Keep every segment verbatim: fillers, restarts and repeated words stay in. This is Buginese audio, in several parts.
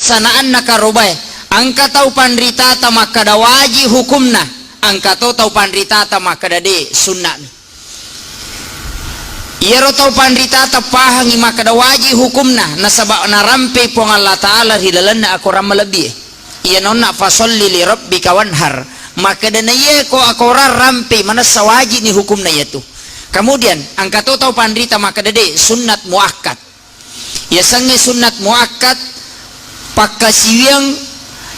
sana'anna karobae. Engka tau panritata makkeda waji hukumna, engka to tau panritata makkeda de, sunna'mi. Iyaro tau panritata pahangi makkeda waji hukumna, nasaba narampei Puang Allah Ta'ala ri lalenna akorang malebbie. Iya nonna fasolli li rabbika wanhar. Makkeda na iya ko akorang rampei manessa wajini hukumna iyatu. Kemudian, engka to tau panrita makkeda de, sunnat muakkad. Yasengnge sunnat muakkad, pakkasiwiang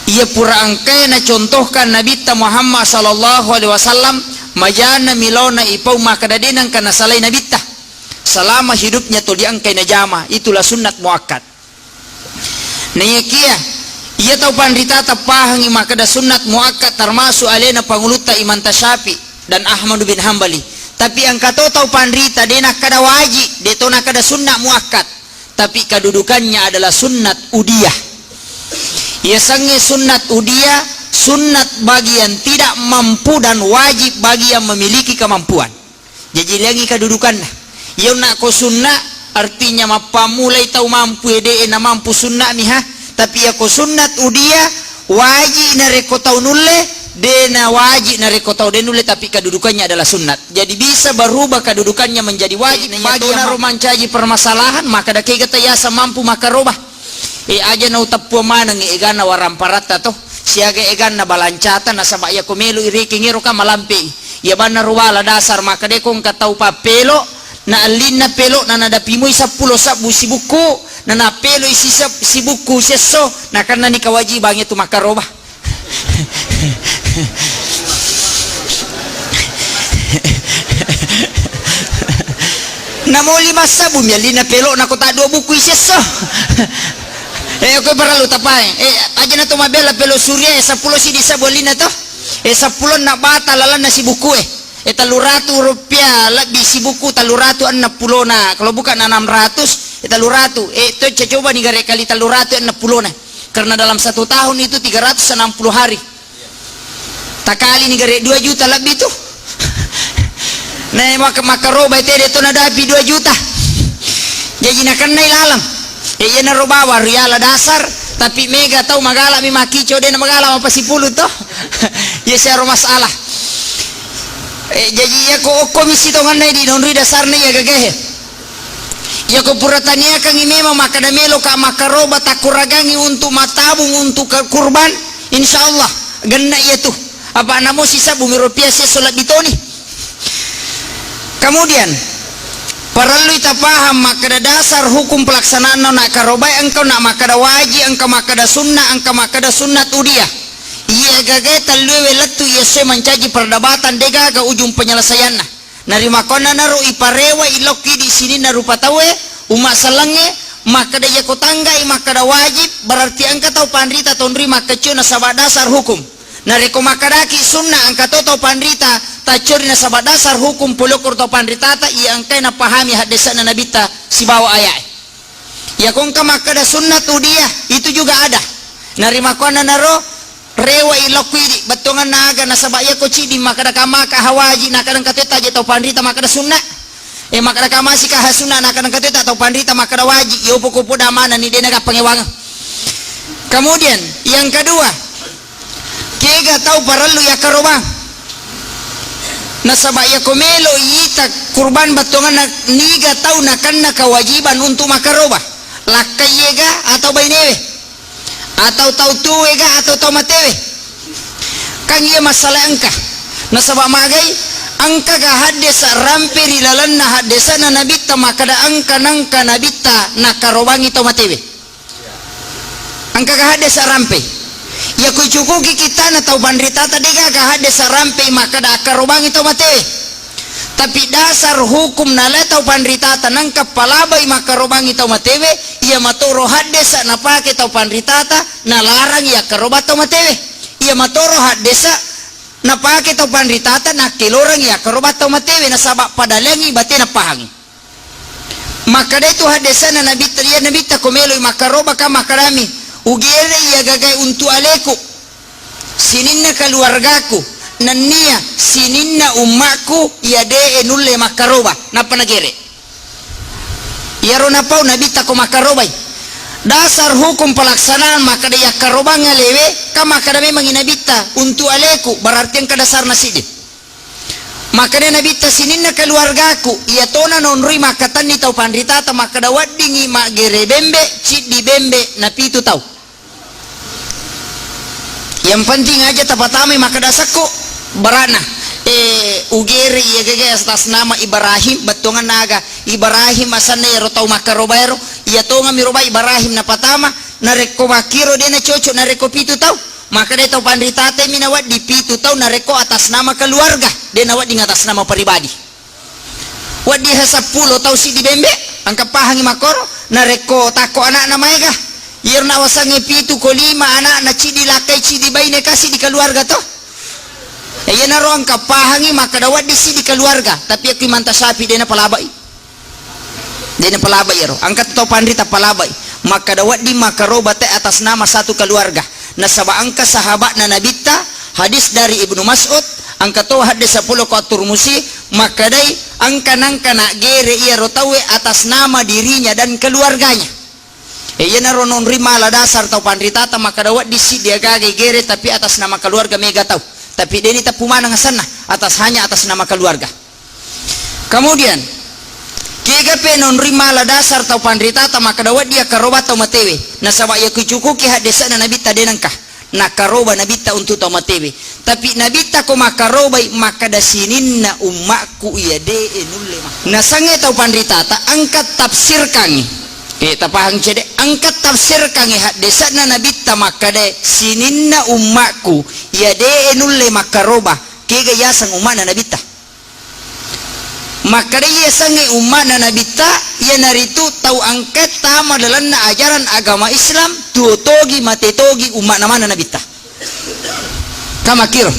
iya pura engkae nacontohkan Nabitta Muhammad sallallahu alaihi wasallam, majana milona ipau makkeda de nengka nasalai Nabitta. Selama hidupnya to diangkai najama, itulah sunnat muakkad. Naiyakia, iya tau panritata pahangi makkeda sunnat muakkad termasuk alena pangulutta Imam Tasyafi dan Ahmad bin Hambali. Tapi engka to tau panrita de nakkeda waji, de to nakkeda sunnat muakkad. Tapi kedudukannya adalah sunnat udiyah. Yasengnge sunnat udiyah, sunnat bagi yang tidak mampu dan wajib bagi yang memiliki kemampuan. Jaji liangi kedudukanna. Iya nakko sunna, artinya mappammulai tau mampu, ede na mampu sunna miha. Tapi yako sunnat udia, waji narekko tau nulle, de na waji narekko tau de nulle, tapi kedudukannya adalah sunnat. Jadi bisa berubah kedudukannya menjadi wajib. Nah, iya bagi yang ro mancaji permasalahan, maka dakega tayasa mampu makaroba. E, aja nauteppuang maneng eganna waramparatta to, siaga eganna balancata, nasaba iyako melo irekeng ero ka malampe i. Iya banna ruwala dasar makkeda ko engka tau pappelo, na allinna pelo na nadapi moi seppulo sabbu sibukku, na napelo i sisep-, sibukku siesso, nakennani kewajiban itu makaroba. Namo lima sabbu mi allinna pelo na kota dua buku isesso. Eh, ko parallu tapae. Eh, aja na to mabela pelo surya, eh, seppulo sidi sabbu allinna to. Eh, seppulo na bata lalanna si buku, eh. Eh, tellu ratu rupiah lebbi si buku, tellu ratu enneng pulona. Kalau bukan enam ratus, eh, tellu ratu. Eh, to coba ni gare kali tellu ratu enneng pulona. Karena dalam satu tahun itu tiga ratus enam puluh hari. Takali ni gare dua juta lebbi tu. Nah, maka, makaroba tede to nadapi dua juta. Jaji nakennai laleng. Eh, iya naro bawa riala dasar, tapi mega tau magala mi makico de na magala mapasipulu to. Iya siaro masalah. Eh, jaji iya ko okko mi sitonganna di nonri dasarna iya gagahe. Iyako pura taniakangngi memang makkeda meloka makkaroba takkuragangngi untuk mattabung untuk ke-, kurban, insya Allah genna iya tu. Apa namo sisabbu mi rupiah siesso lebbi toni. Kemudian, parellui tapaham makkeda dasar hukum pelaksanaanna nak karobai engka nak makkeda waji, engka makkeda sunna, engka makkeda sunnat udia. Iya gagai tellue lettu iya sue mancaji perdebatan degaga ujung penyelesaianna. Narimakkuannanaro iparewa ilokki di sininna rupa tauwe, umma sellengnge, makkeda iyako tanggai makkeda wajib, berarti engka tau panrita tonri makkeccio nasaba dasar hukum. Narekko makkedaki sunna, engka to tau panrita taccori nasaba dasar hukum polokko tau panritata iya engkai napahami haddese'na nabitta sibawa ayae. Iyako engka makkeda sunnat udia, itu juga ada. Narimakkuannanaro, rewa ilokku idi, bettuanganna aga, nasaba iyako cidi makkeda kamaka hawaji, nakadang katuetta aja tau panrita makkeda sunna. E, makkeda kamasi kaha sunna, nakadang katuetta tau panrita makkeda waji, yopo kopo damana ni dena gappangewang. Kemudian, yang kedua, Kega tau parellu yakkarobang. Nasaba iyako melo ita kurban battuanganna niga tau nakenna kewajiban untuk makkaroba. Lakkaiega atau bainewe. Atau tau tuega atau tau matewe. Kan iya masalah engka. Nasaba magai engkaga haddesa rampe ri lalenna haddesana nabitta makkeda engka nengka nabitta nakkarobangi tau matewe. Engkaga haddesa rampe? Iyako icukuki kittana tau panritata degaga haddesa rampe makkeda akkarobangi tau matewe. Tapi dasar hukum nalai tau panritata nengka palabai makkarobangi tau matewe, iya matoro haddesa napake tau panritata nalarangi akkarobang tau matewe. Iya matoro haddesa napake tau panritata nakkelorangi akkarobang tau matewe nasaba padalengi batena pahangi. Makkedai tu haddesana Nabitta, iya Nabitta ko meloi makkaroba ka makkedami, ugere iya gagai untu aleku, sininna keluargaku, nennia sininna ummakku iya de e nulle makkaroba, nappa nagere. Iyaro napau Nabitta ko makkarobai. Dasar hukum pelaksanaan makkeda yakkarobang alewe, kan makkeda memangngi Nabitta, untuk aleku, berarti engka dasarna siddi. Makkeda Nabitta, sininna keluargaku, iyatona naonroi makkatenni tau panritata makkeda weddingngi maggere bembe, ciddi bembe, na pitu tau. Yang penting aja tapatamai makkeda sekko, berana, eh, ugere iya gaga atas nama Ibrahim, bettuanganna aga, Ibrahim asenna iyaro tau makkaroba ero, iya tongami roba Ibrahim napatama, narekko makkiro de nacocok, narekko pitu tau, makkeda tau panritata mi nawedding pitu tau narekko atas nama keluarga, de nawedding atas nama pribadi. Wedding he seppulo tau siddi bembe, engka pahangi makkoro, narekko takko anakna maega, iyaro nawasengnge pitu ko lima anakna, ciddi lakkai, ciddi baine, kasi di keluarga to. E, iyanaro engka pahangi makkeda wedding siddi keluarga, tapi yakku Imam Tasyafi de napalabai. De napalabai iyaro. Engka tau panrita palabai. Makkeda wedding makkaroba te atas nama satu keluarga. Nasaba engka sahabatna Nabitta, hadis dari Ibnu Mas'ud, engka to hadis seppulo ko At-Turmusi, makkedai engka nangka naggere iyaro tauwe atas nama dirinya dan keluarganya. E, iyanaro nonri mala dasar tau panritata makkeda wedding siddi agaga igere tapi atas nama keluarga mega tau. Tapi deni teppu maneng asenna, atas, hanya atas nama keluarga. Kemudian, kega pe nonri mala dasar tau panritata makkeda wedding akkaroba tau matewe. Nasaba iya kucukuki haddese'na Nabitta de nengka. Nakkaroba Nabitta untuk tau matewe. Tapi Nabitta ko makkarobai makkeda sininna ummakku iya de nulle mak-, nasengnge tau panritata engka tafsirkangngi. Eh, tapahang cede, engka tafsirkangngi haddese'na Nabitta makkeda sininna ummakku iya de nulle makkaroba. Kega yaseng umma'na Nabitta? Makkeda iyasengnge umma'na Nabitta, iyanaritu tau engkae tama lalenna ajaran agama Islam, tuo togi, mate togi umma'na maneng Nabitta. Ka makkiro.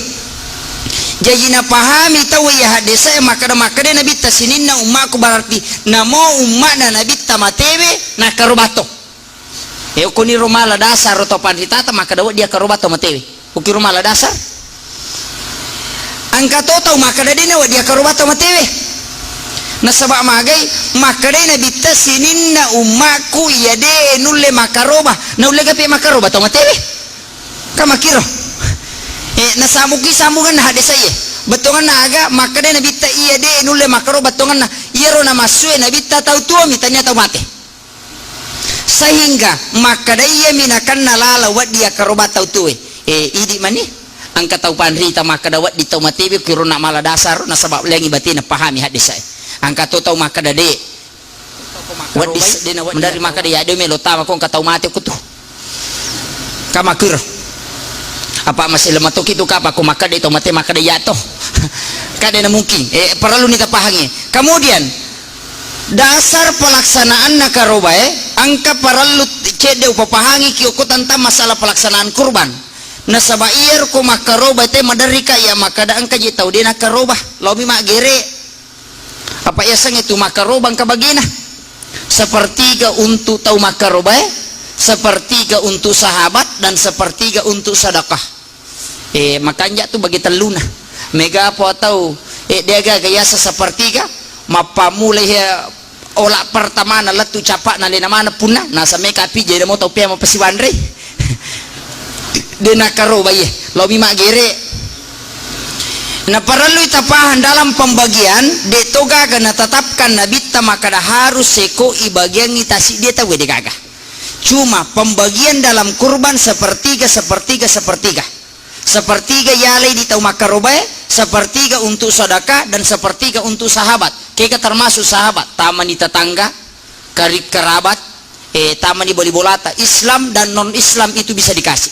Jaji napahami tau iya haddese'e makkeda, makkeda Nabitta sininna ummakku, berarti namo umma'na Nabitta matewe nakkaroba to. E, okkoniro mala dasar ro tau panritata makkeda wedding akkaroba tau matewe. Okkiro mala dasar. Engka to tau makkeda de nawedding akkaroba tau matewe. Nasaba magai makkedai Nabitta sininna ummakku iya de nulle makkaroba. Naulle gape makkaroba tau matewe? Ka makkiro. E, nasambuki sambunganna haddese'e. Bettuanganna aga makkedai Nabitta iya de nulle makkaroba, bettuanganna iyaro namassue Nabitta tau tuomi, tania tau mate. Sehingga makkeda iyami nakenna lala wedding akkaroba tau tuwe. E, idi mani engka tau panrita makkeda wedding tau matewe, kiro na mala dasar nasaba lengi batena pahami haddese'e. Engka to tau makkeda de. Wedding s-, de na wedding dari makkeda ya de melo tama ko engka tau mate ko tu. Ka makkiro. Apa masih lemah toki tu kapa ko makkeda tau mate makkeda ya to. Ka de na mungkin. E, perlu ni tapahangi. Kemudian, dasar pelaksanaanna karobae, engka parellu cedde upapahangiki okko tentang masalah pelaksanaan kurban. Nasaba iyaro ko makkaroba te maderrika iya makkeda engka je tau de nakkaroba, laomi maggere. Apa yasengnge tu makkaroba engka bagena. Sepertiga untuk tau makkarobae, sepertiga untuk sahabat, dan sepertiga untuk sedekah. E, makanja tu bagi telluna. Mega apa tau, e, degaga yasa sepertiga, mappammula iya ola pertamana lettu capakna lena maneng punna, nasa meka api jadi mo tau pea mapasiwanrei. De nakkaroba iye, laomi maggere. Naparellui tapahang dalam pembagian, de to gaga natetapkan Nabitta makkeda harus seko ibagiangngi tasiddi tauwe, de gaga. Cuma pembagian dalam kurban sepertiga, sepertiga, sepertiga. Sepertiga yalai di tau makkarobae, sepertiga untuk sedekah, dan sepertiga untuk sahabat. Kega termasuk sahabat? Tamani tetangga, kari-, kerabat, eh, tamani bali bolata. Islam dan non-Islam itu bisa dikasih.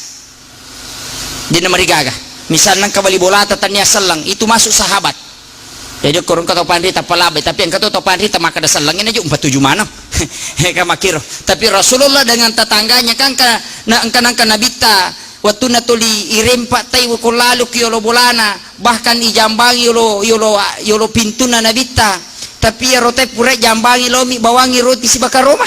Dena marigaga. Misalnya engka bali bolata tania selleng, itu masuk sahabat. Jadi, okko engka tau panrita palabai, tapi engka to tau panrita makkeda selleng, ina je umpatuju maneng. Ka makkiro. Tapi Rasulullah dengan tetangganya kan ka-, na-, engka nangka Nabitta, wettunna tuli irempa tai ko lalo ki yolo bolana, bahkan ijambangi yolo, yolo, yolo pintunna Nabitta. Tapi iyaro tai pura jambangi, laomi bawangi roti sibawa karoma.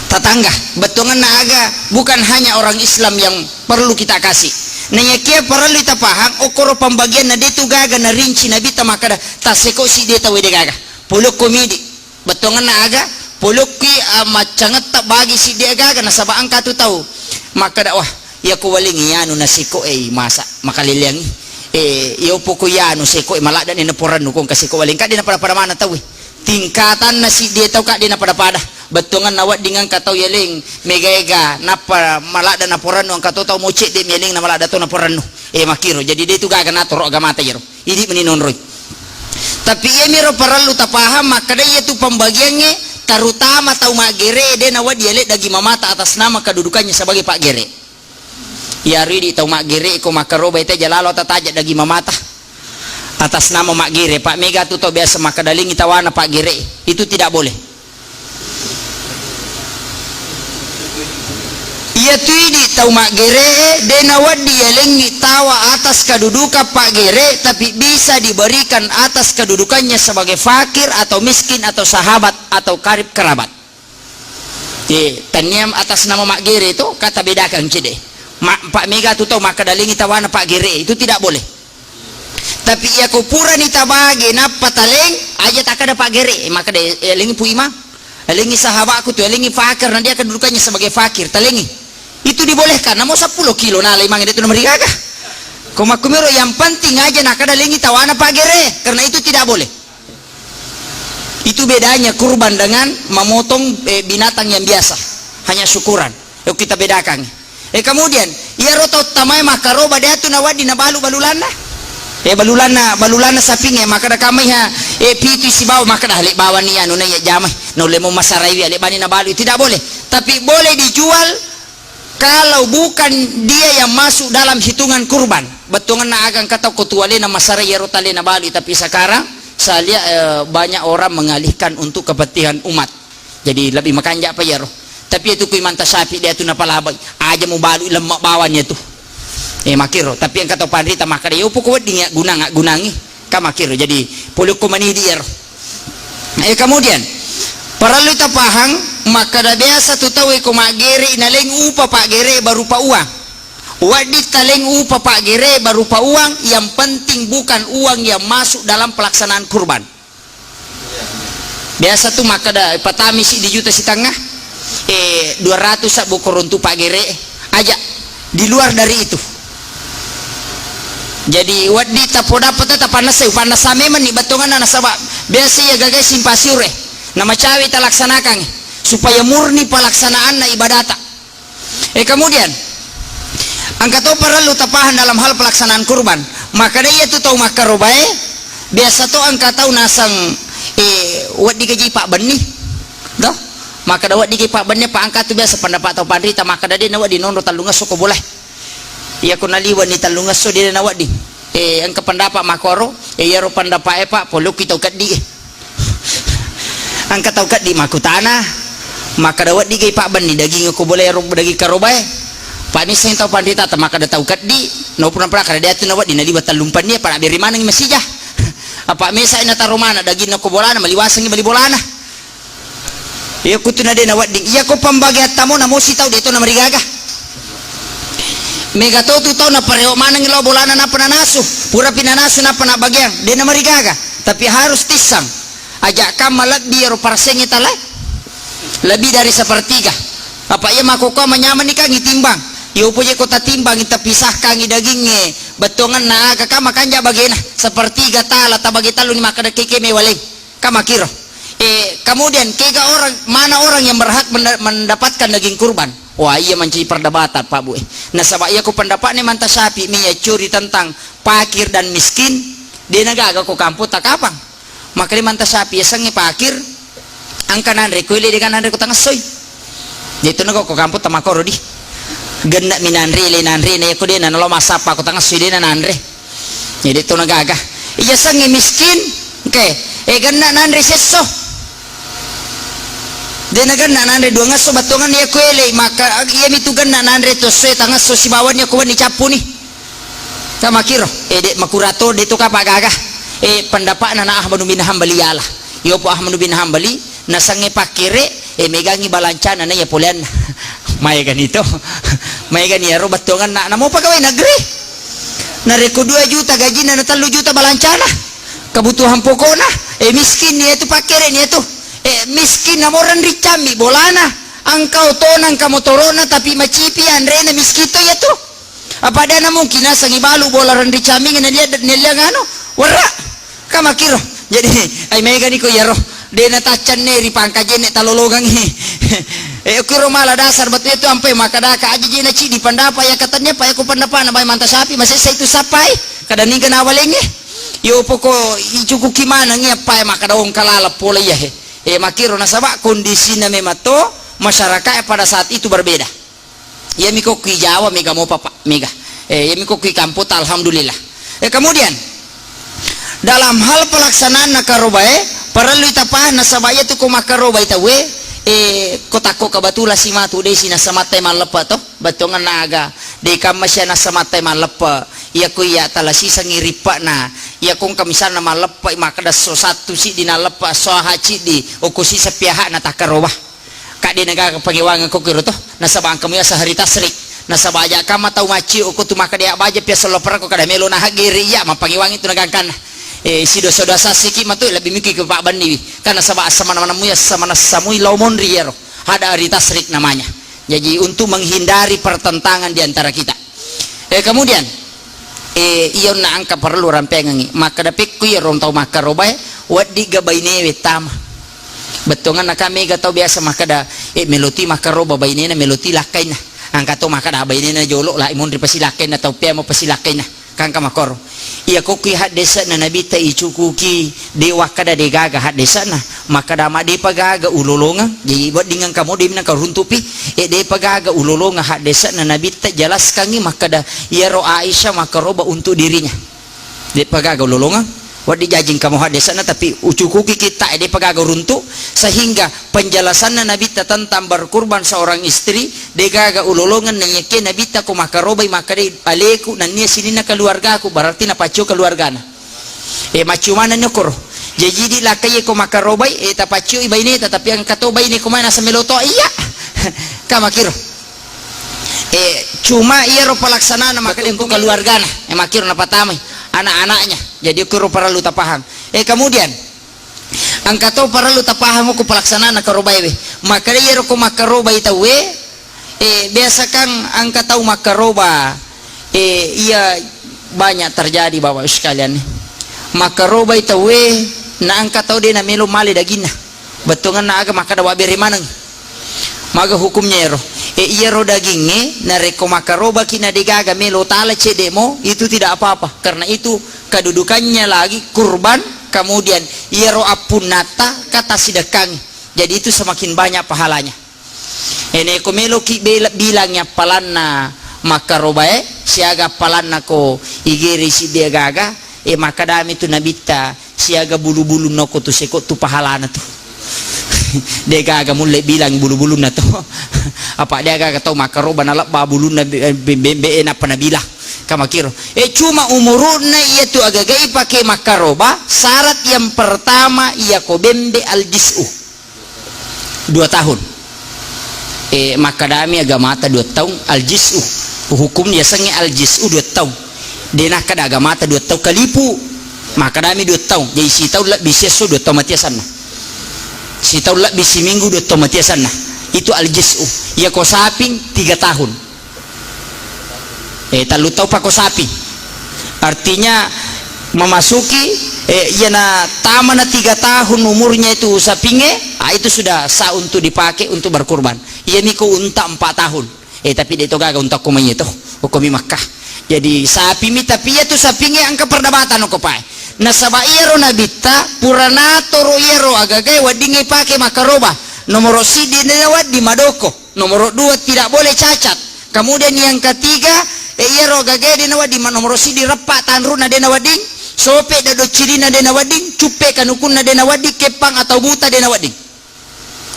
Tatangga, bettuanganna aga, bukan hanya orang Islam yang perlu kita kasih. Naiyakia parellu tapahang, okkoro pembagianna de tu gaga narinci Nabitta makkeda, tasseko siddi tauwe, de gaga. Pole okko midi, bettuanganna aga, Polokki, ah, maccangetta bagi siddi agaga nasaba engka tu tau makkeda, "Wah, iya ko walengngi anu na seko e masa makaleleangngi. Eh, iya poko iya anu seko e maladda ni naporannu ko engka seko waleng." Kadde napada-pada mana tau e. Tingkatanna siddi e tau kadde napada-pada. Bettuanganna wedding engka tau yaleng mega-ega nappa maladda naporannu, engka to tau mo cedde mi yaleng na maladda to naporannu. Eh, makkiro. Jadi de tu gaga natoro agamata iyaro. Idi meni nonroi. Tapi iyamiro parellu tapahang makkeda iyatu pembagiangnge terutama tau maggere de nawedding yaleng daging mamata atas nama kedudukannya sebagai paggere. Iyaro idi tau maggere ko makkaroba ite jalalo tataja daging mamata atas nama maggere, Pak, mega tu tau biasa makkeda lengngi tawana paggere. Itu tidak boleh. Iyatu idi tau maggere e, de nawedding yalengngi tawa atas kedudukan paggere, tapi bisa diberikan atas kedudukannya sebagai fakir atau miskin atau sahabat atau karib kerabat. Eh, tanniam atas nama maggere to, kata bedakan cede. Ma-, Pak, mega tu tau makkeda lengngi tawana paggere, itu tidak boleh. Tapi iya ko purani tabage nappa taleng, aja takkeda paggere, makkeda, "Eh, lengngi Pu Imang, lengngi sahabatku tu, lengngi fakir, na dia kedudukannya sebagai fakir, talengngi." Itu dibolehkan, namo seppulo kilo nala Imang de tu namarigaga. Ko makkumiro yang penting aja nakkeda lengngi tawana paggere, karena itu tidak boleh. Itu bedanya kurban dengan memotong, eh, binatang yang biasa. Hanya syukuran. Yuk kita bedakan. Eh, kemudian, iyaro tau tamae makkaroba de atu nawedding nabalu balulanna. Eh, balulanna, balulanna sapingnge makkeda kamaiha, eh, pitu sibawa makkeda ale bawani anu na iya jamai. Naulle mo masaraiwi ale bani nabalu, tidak boleh. Tapi boleh dijual kalau bukan dia yang masuk dalam hitungan kurban. Bettuanna aga engka tau ko tualena masarai iyaro talena balu, tapi sekarang saya lihat, eh, banyak orang mengalihkan untuk kepentingan umat. Jadi lebih makanja pa iyaro. Tapi itu ku Imanta Syafi'i dia tu napalabai. Aja mubalu lemma bawang itu. Eh, makkiro. Tapi engka tau panrita makkeda, "Yo poko wedding ya gunang, gunangi." Ka makkiro. Jadi polokko manidi iyaro. Eh, kemudian parellu tapahang makkeda biasa tu tau e ko maggere naleng upa paggere berupa uang. Wedding taleng upa paggere berupa uang, yang penting bukan uang yang masuk dalam pelaksanaan kurban. Biasa tu makkeda, "Patami siddi juta sitengnga, eh, dua ratus sabbu koruntu paggere." Aja, di luar dari itu. Jadi, wedding tapodappa tapannasai, upannasa memang ni bettuanna nasaba biasa iya gagai simpasiure. Namacawe talaksanakan supaya murni pelaksanaanna ibadata. Eh, kemudian, engka to parellu tapahang dalam hal pelaksanaan kurban. Makkeda iya tu tau makkarobae, biasa to engka tau naseng, eh, wedding gaji pabbenni. To? Makkeda wedding gaji pabbenni, pa engka tu biasa pendapat tau panrita, makkeda de nawedding nonro tellungesso ko bolae. Iya ko naliwenni tellungesso de nawedding. Eh, engka pendapat makkoro, eh, iyaro pendapat e, Pak, polokki tau keddi e. Engka tau keddi makkutana, makkeda wedding gai pabbenni daging ko bolae ro-, daging karobae. Pak, misseng tau panrita ta makkeda tau keddi, naupuna pura kada diatu nawedding naliwa tellumpenni, apa naberi maneng masija. Apa mesa ina taro mana daging ko bolana, maliwasengi bali bolana. Iya kutu na de nawedding. Iya ko pembagian tamo namo sitau de to namarigaga. Mega to tu tau naparewa maneng lo bolana napa nanasu. Pura pi nanasu napa nabagiang. De namarigaga. Tapi harus tissang. Aja kamma lebbi ero parsengnge talae. Lebih dari sepertiga. Apa iya makkokkoe manyameng ni kan itimbang. Iya upo je ko tatimbang, tapisahkangi dagingnge, bettuangenna aga kamma kanja bagena. Sepertiga tala tabagi tellu ni makkeda keke mewaleng. Ka makkiro. Eh, kemudian kega orang, mana orang yang berhak menda-, mendapatkan daging kurban? Wah, iya mancaji perdebatan, Pak Bu, eh. Nasaba iya ko pendapatna Imanta Syafi'i mi yaccuri tentang fakir dan miskin, de nagaga ko kampung ta kapang. Makkeda Imanta Syafi'i yasengnge fakir, engka nanre ko ele de ga nanre ko tangessoi. Jadi tu naga ko kampung ta makkoro di. Genna mi nanre, le nanre, na iya ko de na nalo massappa ko tangessoi de na nanre. Jadi to nagaga. Iya sengnge miskin, engke, eh, genna nanre sesso. De na genna nanre duangesso, bettuangenna iya ko ele, maka iya mi tu genna nanre to esso, tangesso sibawanni ko wenni cappuni. Ka makkiro, eh, de makurato de to kapa gaga. Eh, pendapatna na Ahmad bin Hambali yala. Yopo Ahmad bin Hambali, nasengnge pakkere, eh, megangi balancana na iya poleanna. Maegani to. Maegani ero bettuangenna, namo pegawai negeri. Narekko dua juta gajinna na tellu juta balancana. Kebutuhan pokokna, eh, miskin ni itu pakkere ni itu. Eh, miskin namo renricammi bolana, engka otona, engka motorona, tapi macipi anrena miskin to iya tu. Apa de' na mungkin nasengngi balu bola renricammi nallia, nallia nganu, werra. Ka makkiro. Jadi, ai maegani ko iyaro. De' na taccanne ri pangkajenne talolongangngi. Eh, kiro mala dasar batu itu ampe makkadaka aja je na cidi pandapa ya katannya pa ya ko pandapana bai manta sapi masessa itu sapai. Kada niga nawalengnge. Yo poko icukuki maneng iya pa ya makkada ongka laleng pole iya he. Eh, makkiro nasaba kondisina memang to masyarakat pada saat itu berbeda. Iyami ko kui Jawa mega mopa, Pak, mega. Eh, iyami ko kui kampota, alhamdulillah. Eh, kemudian, dalam hal pelaksanaan nakarobae, parellu itapahang nasaba iya tu ko makkarobai tauwe, eh, ko takko kebetulan si matu desi nasamattai malleppe to, bettuanganna aga, de kamma sia nasamattai malleppe, iya ko iya tala sisengngi rippa'na, iya ko engka misalna malleppe makkada so sattu siddi nalleppe so aha ciddi, okko siseppi aha'na takkaroba. Kadde na gaga pangewangeng ko kiro to, nasaba engka muya sehari tasrik. Nasaba aja kamma tau maccio ko tu makkada baja piaseng loperako kada melo na haggere iya mappangewangeng tu na gangkanna. Eh, sidosa-dosa siki matu lebbi miki ke pabbanniwi. Karena saba assamana-mana muya assamana samui lao monri yero. Ada hari tasrik namanya. Jadi untuk menghindari pertentangan di antara kita. Eh, kemudian, eh, iya onna engka parellu rampeangengngi. Makkada pekko iyaro tau makkarobae, wedding ga bainewe tama. Bettuanganna ka mega tau biasa makkada, eh, meloti makkaroba bainena, meloti lakkainna. Engka to makkada bainena jolo, la monri pasilakkainna, tau peamo pasilakkainna. Kangka makkoro. Iya ko kui haddese'na Nabitta icukuki, de wakkada de gaga haddese'na. Makkada ma depa gaga ulolongeng, jadi wedding engka mo de minangka runtupi, eh, depa gaga ulolongeng haddese'na Nabitta jelaskangngi makkada iyaro Aisyah makkaroba untuk dirinya. Depa gaga ulolongeng, wedding jaji engka mo haddese'na tapi ucukuki kitta, eh, depa gaga runtu, sehingga penjelasanna Nabitta tentang berkurban seorang istri, de gaga ulolongeng naiyakia Nabitta ko makkarobai makkadai aleku nennia sininna keluargaku, berarti napaccio keluargana. Eh, maccio manenni okkoro. Jaji di lakkai ko makkarobai, eh, tapaccioi baineta, tapi engka to baine ko mai naseng melo to iya. Ka makkiro. Eh, cuma iyaro pelaksanana makkada untuk keluargana. Eh, makkiro napatamai anak-anaknya. Jadi okkoro parellu tapahang. Eh, kemudian Engka to parellu tapahang okko pelaksanaan nakarobaewe. Makkeda iyaro ko makkarobai tauwe, eh, biasa kan engka tau makkaroba, eh, iya banyak terjadi, Bapak Ibu sekalian. Makkarobai tauwe, na engka tau de namelo male daginna. Bettuanna aga makkeda wabbere maneng. Maga hukumnya ero? E, iyaro dagingnge narekko makkarobaki na degaga melo tala cedde mo, itu tidak apa-apa. Karena itu kedudukannya lagi kurban, kemudian iyaro appunnata kata sidekkangi. Jadi itu semakin banyak pahalanya. Ene ko meloki bela-, bilangi appalanna makkarobae, siaga appalanna ko igere siddi agaga, e, makkadami tu nabitta, siaga bulu-bulunna okko tu seko tu pahalana tu. Degaga mulle bilang bulu-bulunna to. Apa degaga tau makkaroba nalebba bulunna be-, be-, bembe e nappa nabilang. Kamakiro. E, cuma umurunna iya tu agaga ipake makkaroba, syarat yang pertama iya ko bembe al-jis'u. Dua tahun. E, makkadami agamata dua taung, al-jis'u. Hukum yasengnge al-jis'u dua taung. De nakkada agamata dua taung kalipu. Makkadami dua taung. Jadi sitaung lebbi siesso dua taung matiasanna. Sitaung lebbi siminggu dua taung matiasanna. Itu al-jis'u. Iya ko saping tiga tahun. Eh, tellu tau pako sapi. Artinya memasuki, eh, iyana tamana tiga tahun umurnya itu sapinge, ah, itu sudah sah untuk dipakai untuk berkurban. Iya miko unta empat tahun. Eh, tapi de to gaga unta ko mai to. Ko mi Makkah. Jadi sapi mi, tapi iya tu sapinge engka perdebatan ko pae. Nasaba iyaro nabitta pura natoro iyaro agagae weddingnge pake makkaroba. Nomoro siddi de wedding madoko. Nomoro dua, tidak boleh cacat. Kemudian yang ketiga, eh, iyaro gagae de nawedding, ma-, nomoro siddi reppa tanruna de nawedding, sope dado cilina de nawedding, cuppe kanukunna de nawedding, keppang atau buta de nawedding.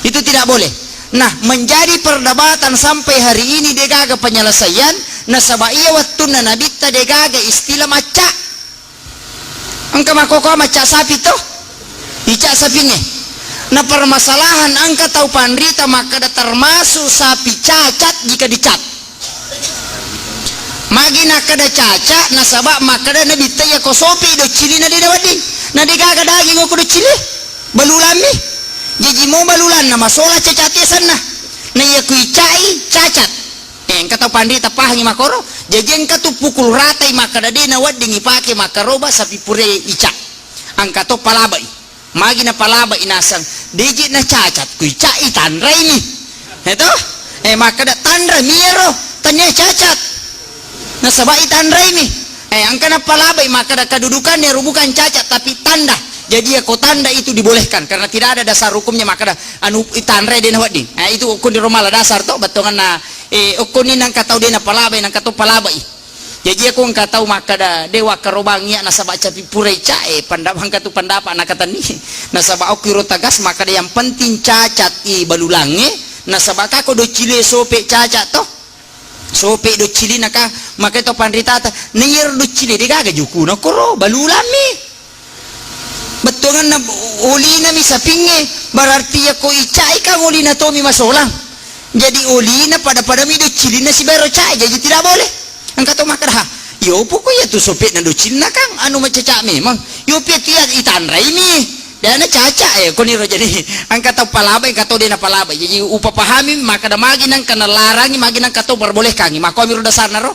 Itu tidak boleh. Nah, menjadi perdebatan sampai hari ini de gaga penyelesaian, nasaba iya wettunna nabitta de gaga istilah macca. Engka makkokkoe macca sapi to? Ica sapingnge. Na permasalahan engka tau panrita makkeda termasuk sapi cacat jika dicat. Magi nakkeda cacat, nasaba makkeda nabitta iya ko sopi doccilina de nawedding. Na de gaga daging okko doccili. Balulammi. Jaji mo balulanna masola cacat esanna. Na iya kui cai cacat. Eh, engka tau panrita pahangi makoro. Jaji engka tu pukul ratai makkada de na wedding ipake makkaroba sapi pure ica. Engka to palabai. Magi na palabai nasang. Deje na cacat kui cai tanrai ni. Eh to? Eh, makkada tanra mi ero. Tania cacat. Nasaba itanrai mi. Eh, engka napalabai makkada kedudukannya ero bukan cacat tapi tanda. Jadi ya ko tanda itu dibolehkan karena tidak ada dasar hukumnya makkada anu itanrai de na wedding. Eh, itu okko ni romala dasar to bettonganna, eh, okko ni nangka tau de na palabai nangka to palabai. Jadi aku engka tau makkada de wakkarobang iya nasaba capi pura ica, eh, pendapat engka tu pendapat nakatenni. Nasaba okko iro tegas makkada yang penting cacat i balulangnge nasaba kako doccile sope cacat to. Sope doccilina ka, makai to panritata, na iyaro doccili de gaga jukuna koro, balulammi. Bettuanganna olinami sapingnge, berarti yako icai kan olina tomi masolang. Jadi olina pada-padami doccilina sibawa ro cai, jadi tidak boleh. Engka to makkada, ha, iyo poko iya tu sopena doccilina kan anu macaca memang. Iyo pia tu iya itanraimi. Dena caca, eh, koniro jadi engka tau palabai, engka tau dena palabai. Jadi upapahami makkada magi nangka nalarangi, magi nangka tau perbolehkangi. Makkomi ro dasarna ro.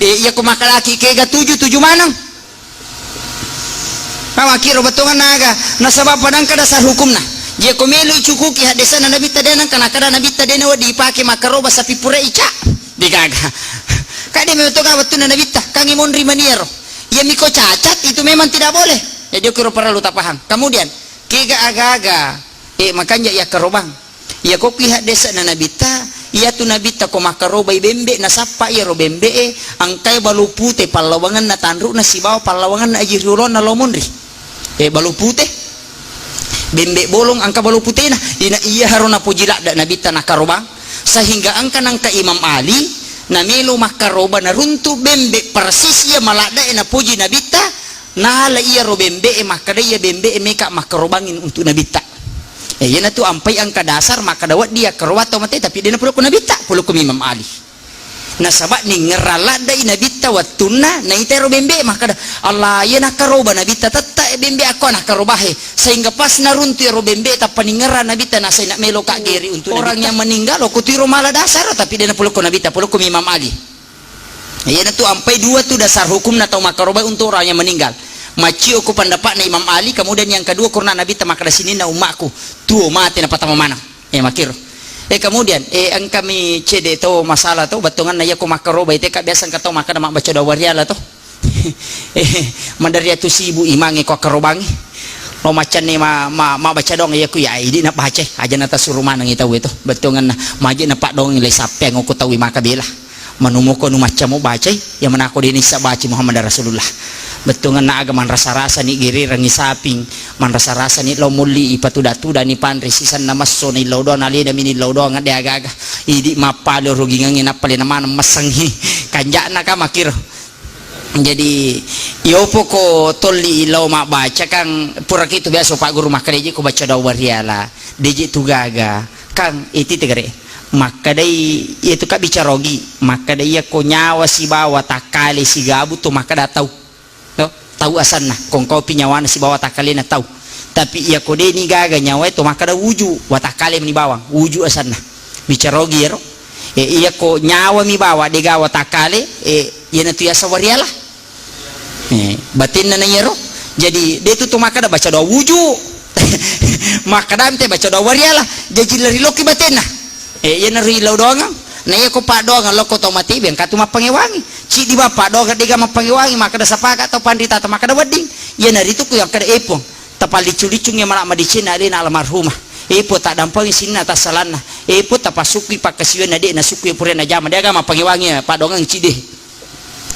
Eh, iya ko makkadaki kega tuju, tuju maneng. Makkiro bettuanganna aga, nasaba pada engka dasar hukumna. Jadi ko melo icukuki haddesanna Nabitta dena engka nakkada Nabitta dena wedding ipake makkaroba sapi pura ica. Degaga. Kade memang to ga wettunna Nabitta, kangi monri maniero. Iya miko cacat itu memang tidak boleh. Jadi okiro perlu tapaham. Kemudian Kega aga-aga, eh, makanja yakkarobang. Iya ko ki haddese'na Nabitta, iya tu Nabitta ko makkarobai bembe nasappa iyaro bembe e, engkai balu pute pallawangenna tanru'na sibawa pallawangenna aji riolonna lao monri. Eh, balu pute, bembe bolong engka balu putena. Ina iya haro napoji ladde Nabitta nakkarobang, sehingga engka nangka Imam Ali namelo makkaroba naruntu bembe persis iya maladde e napoji Nabitta. Nala iyaro bembe e makkada iya bembe e meka makkarobangi untuk Nabitta. Eh, iyanatu ampai engka dasar makkada wedding yakkaroba tau mate, tapi de napolokko Nabitta, polokko Imam Ali. Nasaba ningerra laddai Nabitta wettunna naita ero bembe e makkada, Allah, iya nakkaroba Nabitta tetta e bembe akko nakkaroba he, sehingga pas naruntu ero bembe e tappa ningerra Nabitta nasai nak melo ka geri untuk orang yang meninggal, okko tiro mala dasar, tapi de napolokko Nabitta, polokko Imam Ali. Iyanatu ampai dua tu dasar hukumna tau makkarobai untuk orang yang meninggal. Maccio ko pendapatna Imam Ali, kemudian yang kedua karena Nabitta makkada sininna ummaku tuo mate napatama maneng. Eh, makkiro. Eh, kemudian, eh, engkami cede to masalah to, bettuanganna iya ko makkarobai teka biasa engka tau makkada mabbaca doa wariala to. Eh, madari atu sibu imangnge ko akkarobangi. Lo maccanne ma, ma, mabbaca doang iya ku ya, idi na baca, aja na tasuru maneng tau itu. Bettuanganna, maje na paddoang le sappeang ko tau maka bela. Manumoko nu macca mo bacai, iya manako deni sa baci Muhammad Rasulullah. Bettuanganna aga manrasa-rasa ni girirangi saping, manrasa-rasa ni lao molli ipatuda-tuda ni panre sisanna masso ni lao doang, alena mini lao doang, de aga-aga. Idi mappale rugingangi nappale na maneng massengi. Kanja'na ka makkiro. Jadi, iyopo ko tolli lao mabbaca kan pura kitu biasa Pak Guru makkareji ko baca doa wariala. Deje tu gaga. Kang, iti tegere. Makkadai, iya tu ka bicara ogi. Makkadai iya ko nyawa sibawa takkale sigabu tu makkada tau. To, tau asanna. Kongkopi nyawana sibawa takkalena tau. Tapi iya ko deni gaga nyawa itu makkada wuju, watakkale meni bawang. Wuju asanna. Bicara ogi ero. E, iya ko nyawa mi bawa dega watakkale, e, iya natu yasa wariala. Eh, batinna na iyaro. Jadi, de tu to makkada baca doa wuju. Makkada ente baca doa wariala. Jaji lari loki batinna. Eh, iya nari lao doangang. Na iya ko paddoangang lokko tau mati, biang katu mappangewangi. Cidi bappa doangang dega mappangewangi, makkada sapaka tau panrita ta makkada wedding. Iya nari tu ku yang kada epong. Tapallicu-licungi mala madicina alena almarhumah. Epo taddampengi sinna tassalanna. Epo tapasukui pakkasiwenna de nasukui purena jama. De aga mappangewangi paddoangang cidi.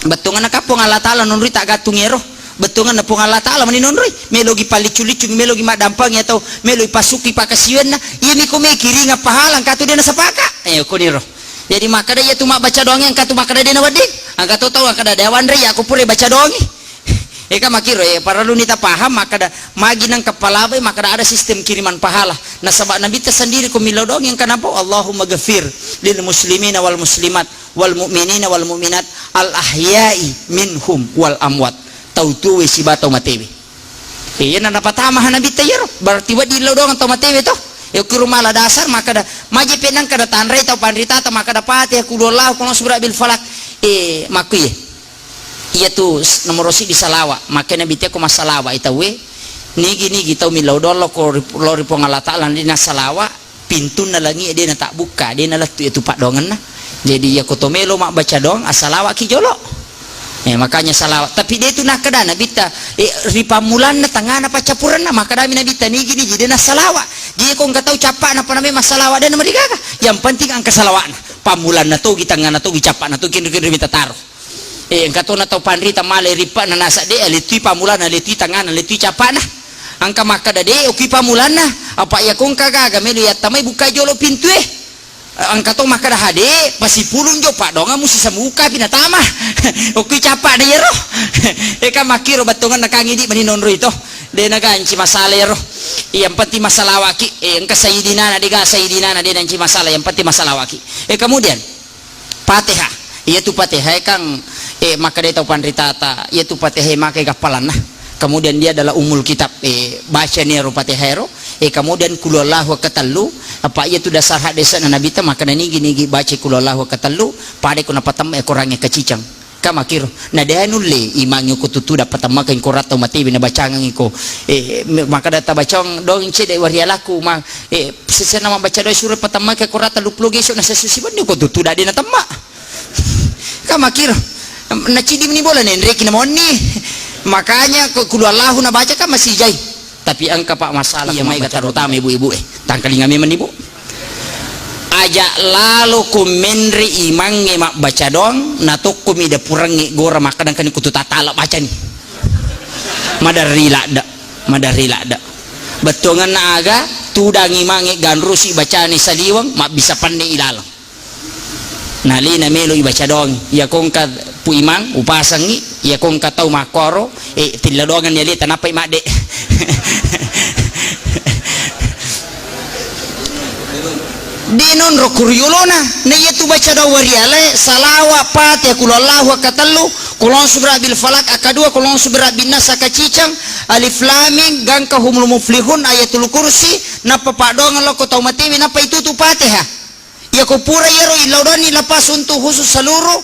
Bettuanganna ka Puang Allah Ta'ala nonroi taggattung ero. Bettuanganna Puang Allah Ta'ala mani nonroi. Melogi palliccu-liccungi, melogi maddampangi atau meloi pasukki pakkasiwianna. Iya miko mekiringa pahala engka tu de nasapaka. Eh, koniro. Jadi makkada iya tu mabbaca doangi engka tu makkada de nawedding. Engka to tau makkada de wanre iya ko pura baca doangi. Eka makkiro, eh, parellu ni tapaham makkada magi nang kepala bai makkada ada sistem kiriman pahala. Nasaba Nabitta sendiri ko millau doangi engka napau Allahumma ghafir lil muslimina wal muslimat wal mu'minina wal mu'minat al ahya'i minhum wal amwat. Tau tuwe siba tau matewe. Iya, na napatama ha Nabitta iyaro. Berarti wedding lao doang tau matewe to. Iya, kiro mala dasar makkeda, majeppe nangka da tanrai tau panritata makkeda Fatihah, Qul huwallahu, Qul a'udzu birabbil falaq. Eh, makkuye. Iya tu s-, nomoro siddi salawa. Makkeda Nabitta ko massalawa i tauwe. Nigi-nigi tau millau doang lao ko ri, lao ri Puang Allah Taala, nadi nassalawa. Pintunna langi e de' natabbukka, de' nalettu iyatu paddoangenna. Jadi, iyako to melo mabbaca doang, assalawaki jolo. Eh, makanya salawat. Tapi de' tu nakkeda Nabitta, eh, ri pammulanna tengngana paccappurenna, makkedami Nabitta, nigi-nigi de' nassalawa. Jadi, ko engka tau cappa nappa name massalawa, de' namarigaga. Yang penting engka salawatna. Pammulanna togi, tengngana togi, cappana togi, kinri-kinri mita taro. Eh, engka tona tau panrita male rippa na nasa de', alettui pammulanna, alettui tengngana, alettui cappana. Engka makkeda de', okui pammulanna. Apa iyako engka gaga melo yattamai bukkai jolo pintue. Engka to makkeda hade, pasipulung jo paddoangeng musi sambukapi natama. Okui cappana iyaro. Eka makkiro bettuangenna kang idi mani nonroi to. De' naganci masalah iyaro. Yang penting masalawaki. Eh, engka sayidinana, de' ga sayidinana, de' nanci masalah. Yang penting masalawaki. Eh, kemudian Fatihah. Iyatu Fatihah e kang, eh, makkedai tau panritata, iyatu Fatihah e makai gappalanna. Kemudian dia adalah umul kitab, eh, bacani ero Fatihah ero, eh, kemudian Qul huwallahu katellu, apa iyatu dasar haddese'na Nabitta makkeda nigi-nigi baca Qul huwallahu katellu, pada ko napatemma e Korangnge kaciceng. Ka makkiro, na de' nulle imangnge ko tutu dappa temmakeng ko rattau matewe na bacangengngi ko, eh, me-, makkeda tabacang dong cedde' warialaku ma, eh, Sesena mabbaca doa suro patamma ke Korang telluppulo geso na sesusi benni ko tutu dade na temma. Ka makkiro. Na cidi meni bola nenreki na monni. Makanya ko Qul huwallahu na baca kan masih jai. Tapi engka pak masalah. Iya, mai terutama ibu-ibu e. Tangkalinga memang ibu. Aja lalo ko menre imangnge mabbaca doang, na tokko mi dapurengnge gora makkadang kani kutu tatala bacani. Maderri ladde. Maderri ladde. Bettuangenna aga, tudang imangnge ganrusi bacani saliweng, mabbisa penne ilaleng. Nalena melo ibaca doang. Iya kongka pu imang, upasengi, iya kongka tau makkoro, eh, tilla doangan ni aleta, nappai madde. De nonro kuriolona, na iya tu baca doang wariale, salawa, Fatihah, Qul huwallahu akkatellu, Qul a'udzu birabbil falaq akkadua, Qul a'udzu birabbin nas akkaciceng, Alif Lam Mim, gangka humul muflihun, Ayatul Kursi, nappa paddoangeng lokko tau matewe, nappa itutu Fatihah. Iya ko pura iyaro illau doanni lepas untuk khusus seluruh,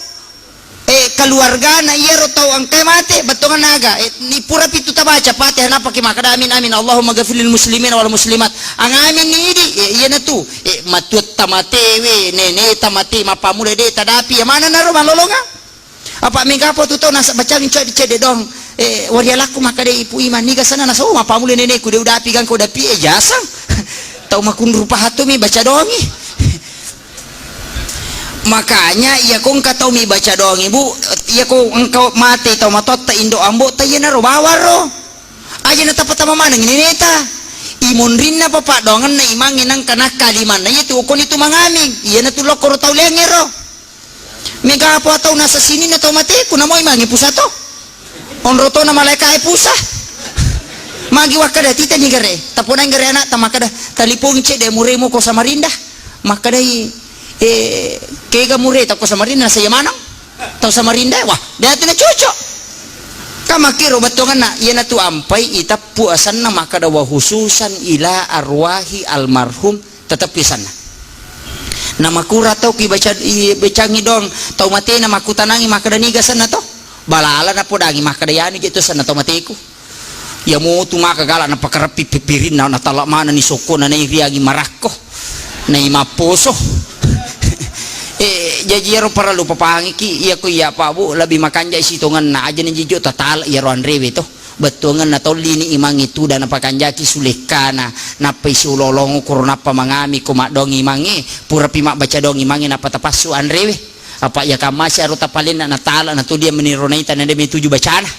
eh, keluargana iyaro tau engkae mate, bettuanna aga, eh, ni pura pitu tabaca Fatihah, nappa ki makkeda amin, amin, Allahumma ghafir lil muslimin wal muslimat. Ang amin ni idi, eh, iyana tu, eh, matuatta matewe, neneta mate, mappammula de tadapi, iya maneng naro malolongang? Apa mega apa tu tau nasa bacangi cedde-cedde doang, eh, warialakku makkeda ipu imang, niga sana nasa, oh, mappammula nenekku, de udapi gangka udapi, eh, jasang. Tau makunru pahattu mi baca doangi. Makanya iya ko engka tau mi baca doangi, Bu, iya ko engka mate tau matotta indo ambo ta, iyanaro bawang ro. Aja na tapatama maneng neneta. Imonrinna pa paddoangenna imangnge nangka nakka limanna iya tu okoni tu mangaming. Iyana tu lokkoro tau leangngero. Mega apa tau nasa sininna tau mateku namo imangnge pusa to. Onro tona malaeka e pusa. Magi wakkada tita ni gare. Taponai gare anak ta makkada talipong cedde muremu ko Samarinda. Makkedai, eh, kega mure tau ko Samarinda, nasa iya maneng? Tau Samarinda, wah, de atu na cocok. Ka makkiro bettuanna, iyanatu ampai iteppu asenna makkada wa khususan ila arwahi almarhum, teteppi asenna. Na makura tau ki baca, i, bacangi doang tau matena makkutanangi makkada niga asenna to? Balala napodangi makkada yanu je tu asenna tau mateku. Iya motu maka gala napakareppi pipirinna, natala manenni sokkona, nairiangi marakko, nai mapposo. Eh, jaji iyaro parellu papahangiki, iya ko iya Pak Bu, lebih makanjai sitongenna, aja na jijo tatala iyaro anrewe to. Bettuangenna tollini imangnge tudang napakanjaki sulekkana, nappai siololong koro nappa mangami ko maddoang imangnge, purapi mabbaca doang imangnge nappa tapassu anrewe. Apa iya kammasi aro tapalenna natala na tu dia meniro naita na de metuju bacana.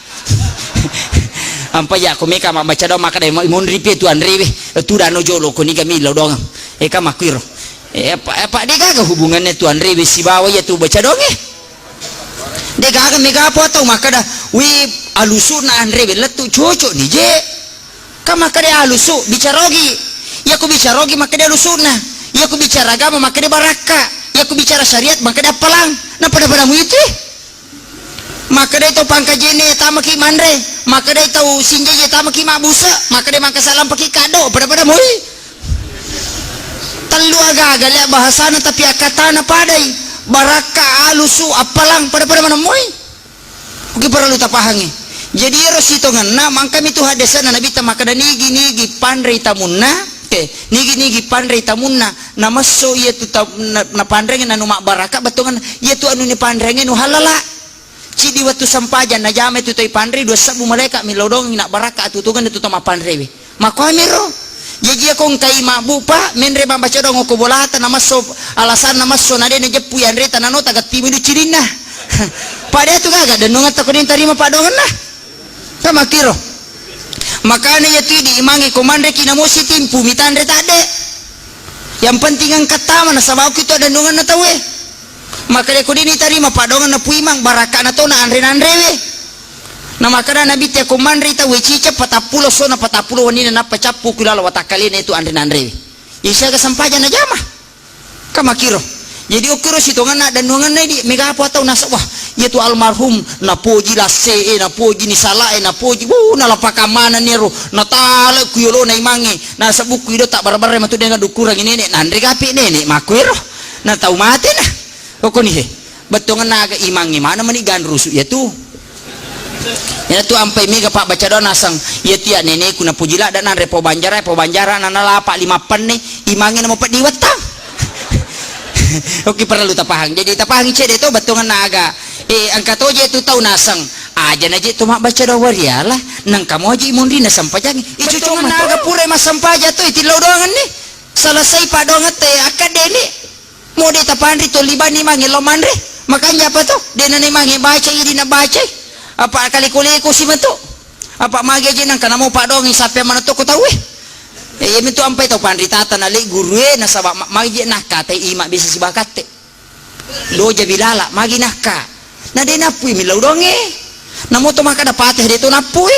Ampa iya ko meka mabbaca doang makkada monri pi tu anrewe, tu dano jolo ko niga millau doang. Eka makkuiro. Eh, apa, apa de gaga hubungannya tu anrewe sibawa iya tu baca doang e? De gaga mega apa tau makkada, wi alusuna anrewe lettu cocok ni je. Ka makkeda alusu, bicara ogi. Iya ku bicara ogi makkeda alusuna. Iya ku bicara agama makkeda barakka. Iya ku bicara syariat makkeda appalang. Na pada-pada muitu. Makkeda itu pangkajene tamaki manre. Makkedai tau sinjai, "Iya tamaki mabbuse." Makkedai, "Mangkasa lampaki kaddo, pada-pada moi." Tellu agaga lea bahasana, tapi akkatana padai. Barakka, alusu, appalang, pada-pada maneng moi. Oke, parellu tapahangi. Jadi, iyaro sitongenna, mangkami tu haddese'na Nabitta makkeda, "Nigi-nigi panrei tamunna, eh, nigi-nigi panrei tamunna, namesso iya tu ta-, na-, napanrengi nanu mabbaraka, bettuangenna iya tu anu nipanrengi nu halala." Ciddi wettu sempajang najama itu toi panrei, dua sebbu malaika millau dongi nabbaraka atutungenna tu to mappanrewe. Makkuamiro. Jaji, iyako engkai mabbu, Pak, menre mabbaca doang okko bolata, namesso alasanna, messo na de najeppu yanreta, nano tagattimu idu cirinna. Pada tu gaga dennungetta ko den tarima paddoangenna. Kan makkiro. Makana iya tu idi imangnge ko manreki namo sitimpu mitanre tadde. Yang penting engka tama nasaba okki tu dennungenna tauwe. Makkeda ko deni tarima paddoangenna Pu Imang, barakkana tona anre-nanrewe. Na makkeda Nabitta, "Ko manrei tauwe ciceng patappulo essona, patappulo wenninna, nappa cappu ku lalo watakkalena itu anre-nanrewe." Iya siaga sempajang najama. Kan makkiro. Jadi okkiro sitongenna dennuangenna idi, mega apa tau nasaba, "Wah, iya tu almarhum napoji lasse e, napoji ni sala e, napoji, wuh, nalapaka manenni ero, natale ku yolona imangnge, nasabbu ku ido tak barre-barre matu dengan dukurangi nenek, nanre gapi nenek makkuero." Na tau mate na. Okkoni he. Bettuangenna aga imangnge maneng mani ganrusu iya tu. Iya tu ampai mega pabbaca doa naseng, iya tu iya neneku napoji ladde nanre pobanjara, pobanjara na nalapa lima penne, imangnge namo peddi wettang. Oke, parellu tapahang. Jadi tapahangi cedde to bettuangenna aga. Eh, engka to je tu tau naseng. Aja na je to mabbaca doa wariala, nengka moji munri na sempajangi. Icu bettuangenna aga pura massempajang to, itillau doangenni. Selesai paddoangetta, eh, akkaddeni. Mo de tapanri tolli banni mange lao manre. Makanja apa to? De nani mange baca idi na bacai. Apa kaleko-leko si metu. Apa mage je nangka namo paddoangi sappe mana to ko tauwe. Eh, iya metu ampai tau panritata na le gurue nasaba ma-, mage je nakkatai ima bisa sibakatte. Doja bilala magi nakka. Na de nappui millau donge. Namo to makkeda Fatihah de to nappui.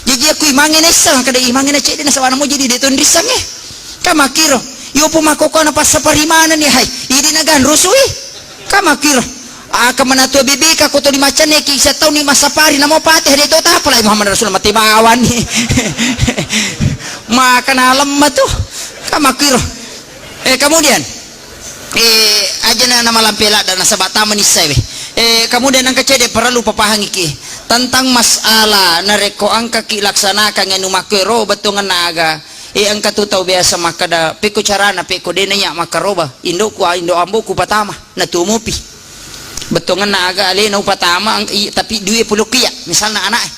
Jaji aku imangnge naisseng, kada imangnge na cedde nasaba namo jadi de to nrissengnge. Kan makkiro. Yopo makkokona passapari manenni hai. Idi na ganrusui. Kan makkiro. Aka manatua bebeka ko to dimaccenneki siattauni massapari namo Fatihah de to tapalai Muhammad Rasulullah mate bawani. Maka nalemma tu. Kan makkiro. Eh, kemudian, eh, aja na, na malampe ladda nasaba tama nissai we. Eh, kemudian engka cedde parellu papahangiki tentang masalah narekko engkaki laksanakan anu makkuero bettuangenna aga. Eh, engka tu tau biasa makkeda, "Pekko carana, pekko de naiya makkaroba, indokku, indo amboku patama, natumupi." Bettuangenna aga alena upatama, eng-, i-, tapi due pulokku iya, misalna anak e.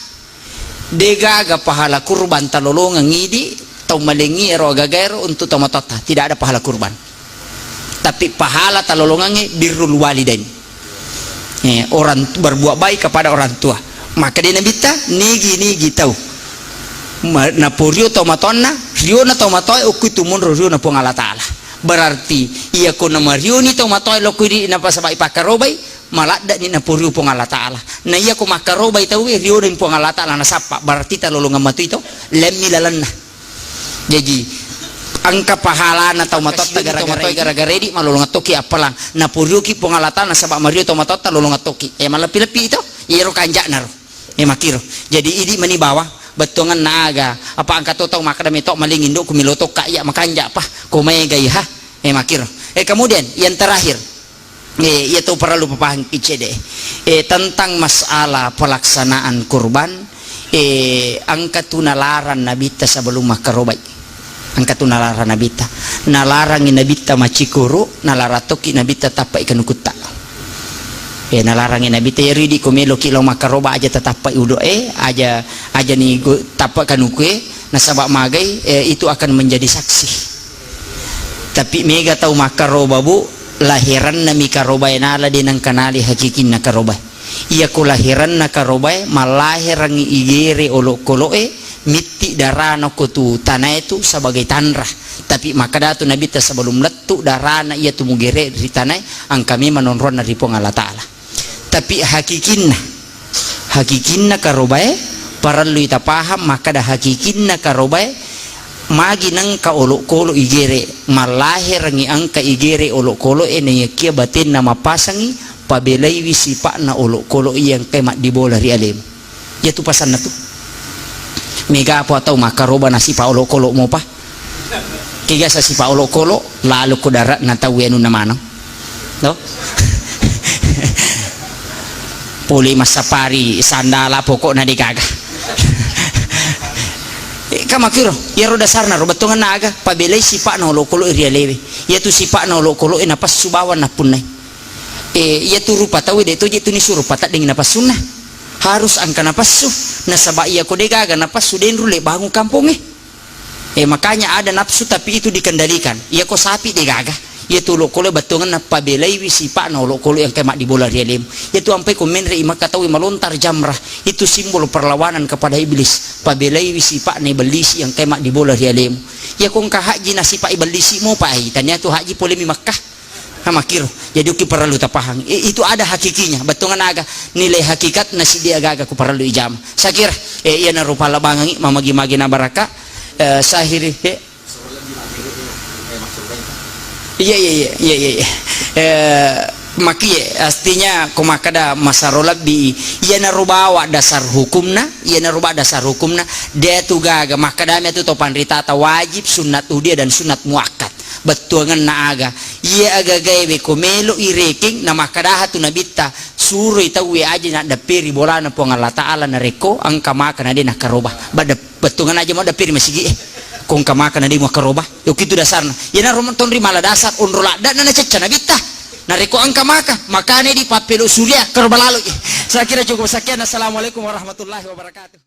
Degaga pahala kurban talolongeng idi tau malengi ero agaga ero untuk tau matoatta. Tidak ada pahala kurban. Tapi pahala talolongengnge birrul walidain. Eh, orang tu-, berbuat baik kepada orang tua. Maka de Nabitta, nigi-nigi tau ma-, naporio tau matoanna, riona tau matoae okko itu monro riona Puang Allah Taala. Berarti, iya ko namarioni tau matoae lokko idi napasaba ipakkarobai, maladdani naporio Puang Allah Taala. Na iya ko makkarobai tauwe, riodeng Puang Allah Taala nasappa, berarti talolongeng matui to, lemmi lalenna. Jaji, engka pahalana tau matoatta gara-gara idi, malolongeng tokki appalang. Naporioki Puang Allah Taala nasaba mario tau matoatta lolongeng tokki. Eh, malleppi-leppi to, iyaro kanja'na ro. Eh, makkiro. Jadi, idi mani bawang, bettuangenna aga, apa engka to tau makkeda meto maling indokku melo tokka iya makanja pa, ko maega iha. Eh, makkiro. Eh, kemudian yang terakhir, eh, iya to parellu papahangki cedde. Eh, tentang masalah pelaksanaan kurban, eh, engka tu nalarang Nabitta sebelum makkarobai. Engka tu nalarang Nabitta. Nalarangi Nabitta maccikuru, nalarang tokki Nabitta tappai kanukutta. Eh, nalarangi Nabitta, iyaro idi ko meloki lao makkaroba aja tatappai udu e, aja, aja ni go-, tappa kanukue, nasaba magai, eh, itu akan menjadi saksi. Tapi mega tau makkaroba, Bu, lahiranna mi karobae nala de nengka nali hakikinna karobae. Iya ko lahiranna karobae, mallahirangi igere olokoloe, mitti darana ko tu tanae tu sebagai tanra. Tapi makkeda tu Nabitta sebelum lettu darana iya tu mugere ri tanae, engka memang nonronna ri Puang Allah Taala. Tapi hakikinna, hakikinna karobae, parellui tapaham makkeda hakikinna karobae, magi nengka olokolo igere, mallahirangi engka igere olokolo e, naiyakia batenna mappasangi, pabelaiwi sipa'na olokolo iya engkae maddibola ri alemu. Iyatu pasanna tu. Mega po tau makkaroba nasipa olokolo mopa. Kega sa sipa olokolo, lalu ko darat na tau anunna maneng. No? Pole massapari sandala pokokna de gaga. Eh, ka makkiro, iyaro dasarna ro bettuangenna aga, pabelai sipa'na olokolo ri alewe. Iyatu sipa'na olokolo e napassu bawang nappunnai. Eh, iyatu rupa tau de toje tu nisuro pateddeng napassunna. Harus engka napassu, nasaba iya ko de gaga napassu de nrulle bangun kampongnge. Eh, makanya ada nafsu tapi itu dikendalikan. Iya ko sapi de gaga. Iya tu olokolo bettuangenna pabelaiwi sipa'na olokolo yang engka maddibola ri alemu. Iya tu ampai ko menre i Makkah tau malontar jamrah. Itu simbol perlawanan kepada iblis. Pabelaiwi sipa'na ibellisi yang engka maddibola ri alemu. Iya ko engka haji na sipa ibellisi mopa ai. Tania tu haji polemi Makkah. Ha, makkiro. Jadi, uki parellu tapahang. I-, itu ada hakikinya. Bettuangenna aga nilai hakikatna siddi aga-aga ku parellu ijama. Saya kira, eh, iyanaro pallabangengi mamagi-magi na baraka, eh, sahiri, eh. Iya, iya, iya, iya, iya, iya. Eh, makie, artinya ko makkada masaro lebbi, iyanaro bawa dasar hukumna, iyanaro bawa dasar hukumna, de tu gaga, makkadami tu to panritata wajib, sunnat udia, dan sunnat muakkad. Bettuangenna aga, iya aga-agae we ko melo irekeng, na makkadaha tu nabitta, suroi tauwe aja naddepperi bolana Puang Allah Ta'ala narekko engka maka na de nakkaroba. Badde-, bettuangenna aja maddepperi masigi e. Ko engka maka na de muakkaroba. Yokitu dasarna. Iyanaro tonri mala dasar onro laddana nacecca nabitta. Narekko engka maka, makane di pappelo suria karoba lalo i. Saya kira cukup sekian. Assalamualaikum warahmatullahi wabarakatuh.